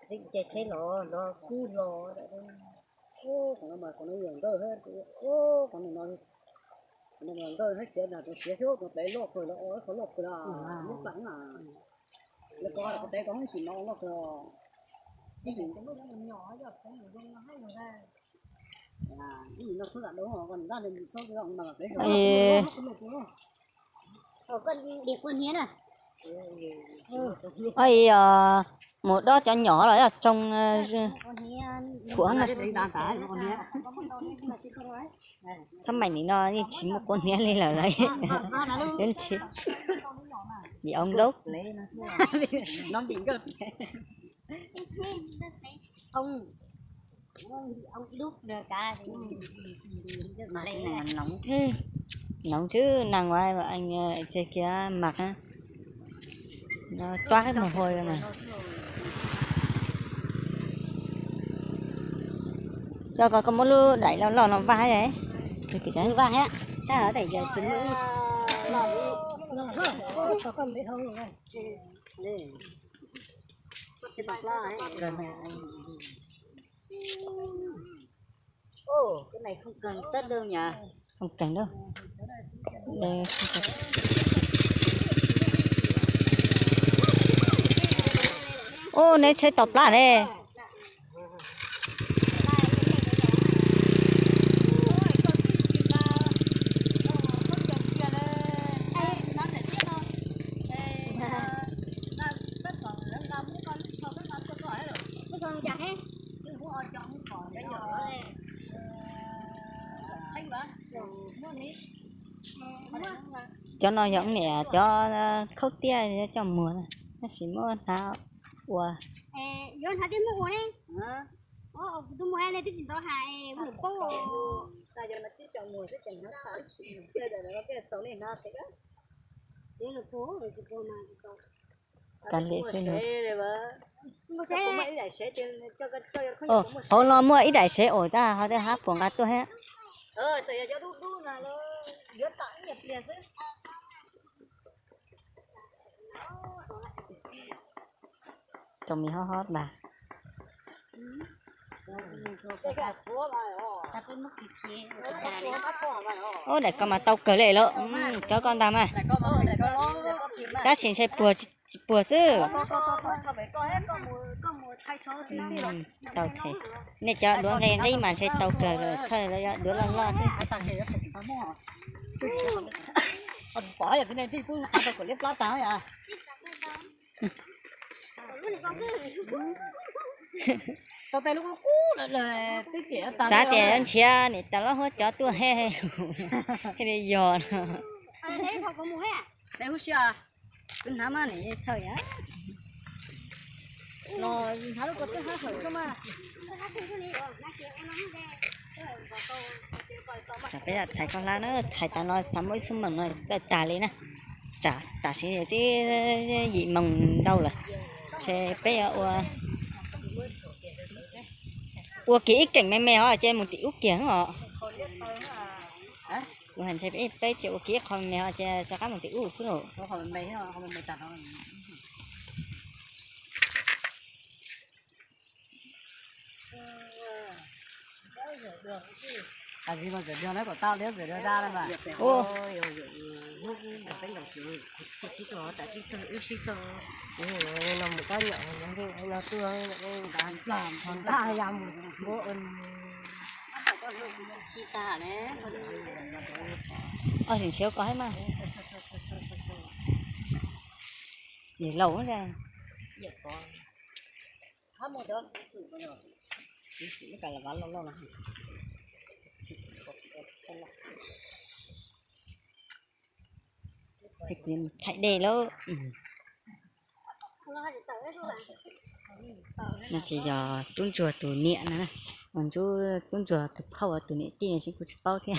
Ces tsheb los los kub los. Qhov no mas qhov no yog nkawj, qhov no, qhov no nkawj thiab siav na, siav xwb, qhov pem loj kawg los, qhov loj kawg na, lub pam na. Lawv ko qhov pem ko tsis no loj kawg. Mus dob cov nyom los yog tsoo txhuam na. Txhob maim nim no yeej tsis muaj quav hniav li lawm. Vim ong dub. Nóng chứ, nắng quá anh, ờ, trên kia mặc á. Nó toát hết mồ hôi rồi mà. Cho con, con mua lub đáy lon lon nó vãi đấy. Từ từ đấy. Vãi á. Chắc là đẩy giờ trứng nữa. Ồ, cái này không cần tất đâu nhỉ? Không cần đâu. Đây không cần. Ô, neb tsheb tau plab ne. Cov no yog niam cov khaub tiaj coj muag na, tab sis muab hnav ua. Yuav hnav tiaj muab ua ne. Kuv tus muam ne twb tsis tau hais mus paub. Kav liam xwb no. Hauv no muaj ib daim sev ua tab hauv tej hab puas nqa tuaj thiab. Tau me hob hob ntag. Ub, daim ko mas tau kawg li lawm, cov ko ntag mas. Tab sis ntshe puag tsis puag xwb. Tau them. Nej cov duav nqi nqi mas ntshe tau kawg, txhawj duav loj loj xwb. Xav tias nrhiav niam tais Lauj Huab cov tuaj thiaj li yog no. Kwv hnav mas nim txhawj yam. Los hnav lub ko twb hab hawm xwb mas. Peb thaiv koj hlab na, thaiv tas no xav muaj ib xuab moos no txawj tag li na. Tsam tam sim twb yim moos ntau lawm, ntshe peb yuav ua, ua kiag ib keem me me os ces mus tim ub kiag os. Kuv hais ntshe peb ces ua kiag ib qho me me os ces rov qab mus tim ub xwb lauj. Ob tseem siab ko thiab mas. Yawg laus. Thaij dej lauj. No ces yog tub ntsuag tus niam no na, tub ntsuag tus phauj tus niam tij no tsis, kuv tsis paub thiab.